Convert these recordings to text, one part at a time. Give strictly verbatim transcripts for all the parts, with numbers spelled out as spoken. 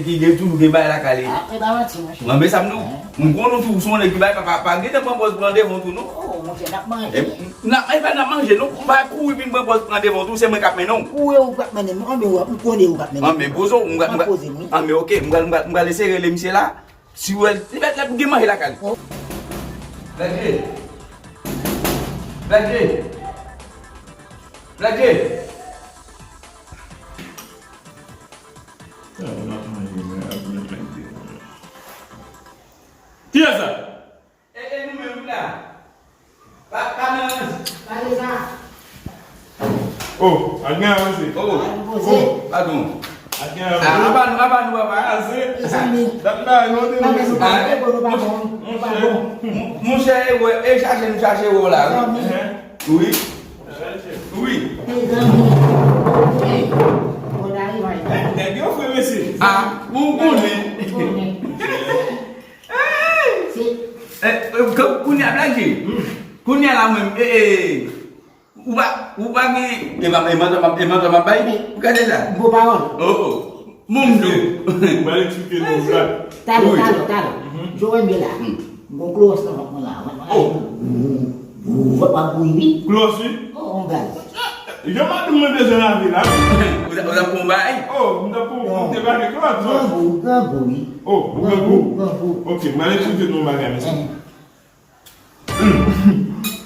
Ki gen toujou gen bagay lakay li. Ah, e pa manti, monchè. Mwen, men sa m di w, m konnen w tou, w se yon nèg ki bay, pa, pa, pa gentan pran pòz pran devan w tou, non. Oh, monchè, n ap manje. E, n ap, e pa n ap manje, non. Pa kouri vin pran pòz pran devan w tou, se mwen k ap mennen w. Ou e ou k ap mennen m, anben w, ou konnen ou k ap mennen m. Anben poze w, m pral, m pral, anben, ok, m pral, m pral, m pral eseye rele misye la. Si w wè l, li mèt la pou gen manje lakay li. Oh. Black J. Black J. Black J. Kiyès sa? E, e nou menm la. Pa, pa nan. Pa de sa. Oh, ak gen avanse. Oh, oh, padon. Ak gen avanse. Ah, apa nou, apa nou, papa? Ase. Mezanmi. Dat la, nou te. Pa de sa, nou pa bon, nou pa bon, nou pa bon. Monchè, e wè, e chache nou chache wè w la, wi. Mezanmi. Wi. Wi. Mezanmi. Wi. Bon, n a rive. Nèg yo fre, mesye. Ah, bon, bon, men. Bon, men. Eh, eh, kou-, kounye a, Black J. Kounye a la menm, eh, eh, ou pa, ou pa gen, e pa, e mantò m ap, e mantò m ap bay? Gade sa. Gwo pawòl. Oh, oh. Moun dou. Ou pral eksplike nou, Black. Talè, talè, talè. Joel Mela. M gon klowòs nan vant mwen la. Oh. Ou, ou, w ap bouyi, wi. Klowòs, wi. Oh, on gaz. Jan madanm mwen bezwen lave la. Ou ta, ou ta pran yon bagay? Oh, m ta pran, m te lave klowòs. Grangou, grangou, wi. Oh, grangou? Grangou, grangou. Ok, m ale chante nou bagay, mesye.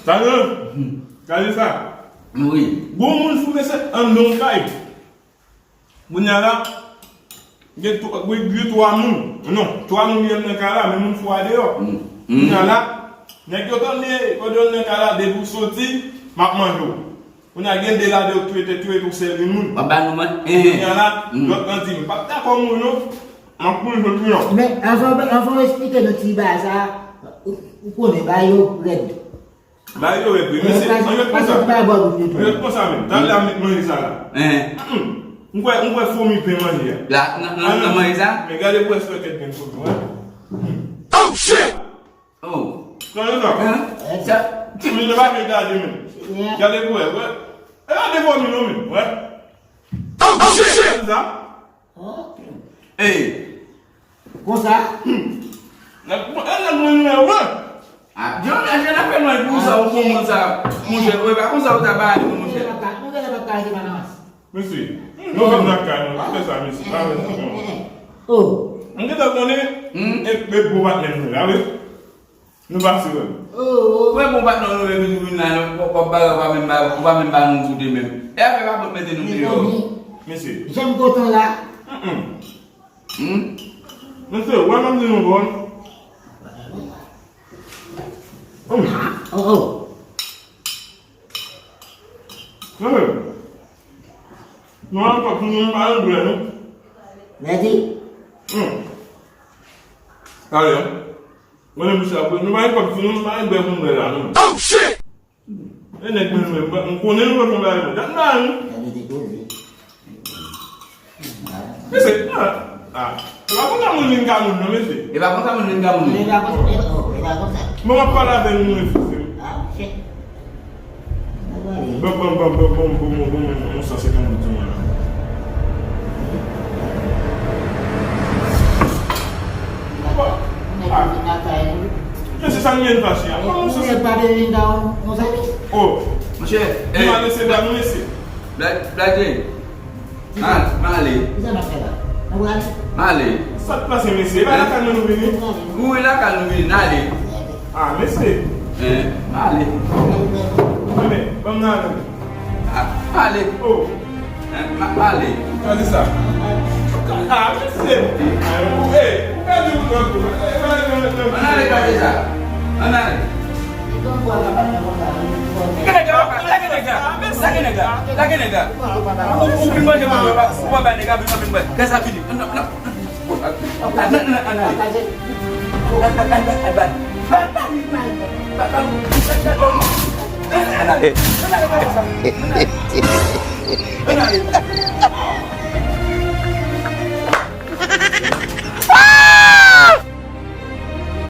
Sa yo? Gade sa. Wi. Gon moun foure se anndan yon kay. Kounye a la, gen twa, gen, gen twa moun. Non, twa moun ki anndan kay la, men moun fou a deyò. Kounye a la, nèg yo tande, kote yo anndan kay la, depi w soti, m ap manje w. Kounye a, gen de ladan yo touye tèt yo epi w sèvi moun. W ap ba nou man-, eh. Kounye a la, lòt lan di, m p ap dakò moun non, m ap boule jodi an. Men, anvan, anvan w eksplike nou ti bagay sa, ou, ou konnen, bagay yo rèd. Bagay yo rèd wi, mesye, an rèt konsa. An rèt konsa menm. Talè a m met manje sa la. Hein. Mm. M kwè, m kwè fomi pen manje a. La, nan, nan, nan manje sa? Men gade pou èske kèt gen fomi, wè. Oh, shit! Oh. Gade sa. Hein? Sa, ti moun yo pa vle gade menm. Gade pou wè, wè. E gade fomi non menm, wè. Oh, shit! Gade sa. Hey! Konsa? Nèg, e nèg mwen, mwen, mwen. Ah, John, achte nan fè mwen pou sa, ou konprann sa, monchè. Ou pa konsa ou ta ba nou, monchè. Nou gentan pa ka, nou gentan pa ka, se pa nan mas. Mesye, nou vin nan kay nou, pa fè sa, mesye, pa fè sa, non. Oh. M gentan konnen, e, e bon patnè nou la, wi. Nou pase wè m. Oh, oh. Wè bon patnè nou, epi nou vin la, nou, w ap, w ap ba, w ap menm ba, w ap menm ba nou goute menm. E afè pa pot mete nou deyò. Mesye. Janm kontan la. Mm, mm. Hmm? Mesye, wè m ap di nou bon. Hmm. Oh, oh. Mesye, nou an kòk nou pa yon dwè nou. Mèdi. Hmm. Talè. Mwen menm misye ap nou pa yon kòk nou pa yon dwè pou nou la non. Oh shit! E nèg mwen menm, m konnen nou konn bagay mwen. Dat la, wi. Mesye, ah, ah. E pa konsa moun vin ka moun, non, mesye. E pa konsa moun vin ka moun. E pa konsa, e pa, oh, e pa konsa. Mwen, m ap pale avè nou, mesye. Ah, shit. Bon, bon, bon, bon, bon, bon, bon, bon, bon, san senkant goud, la. Bon. Ah. Mesye, sa nou vin pase a. Ou, ou pa vle vin da yon, yon zanmi? Oh. Monchè, nou ale se ba nou mesye. Black, Black J. Ah, m ale. Kisa n ap fè la? N ap ale? M ale. Sa k pase mesye? E pa lakay nou nou vini? Wi, lakay nou vini, n ale. Ah, mesye. Eh, m ale. Enben, ban m nan ale. Ah, m ale. Oh. Hein, m ap pale. Gade sa. Ah, mesye. Ou, eh, ou pèdi ou nan kou. Eh, eh, eh, eh, eh. Ann ale, gade sa. Ann ale. Lage nèg la, lage nèg la, lage nèg la, lage nèg la. Ou, ou vin manje mwen, ou pa, ou pa bay nèg la vin manje mwen. Lè sa fini. Ann, ann, ann.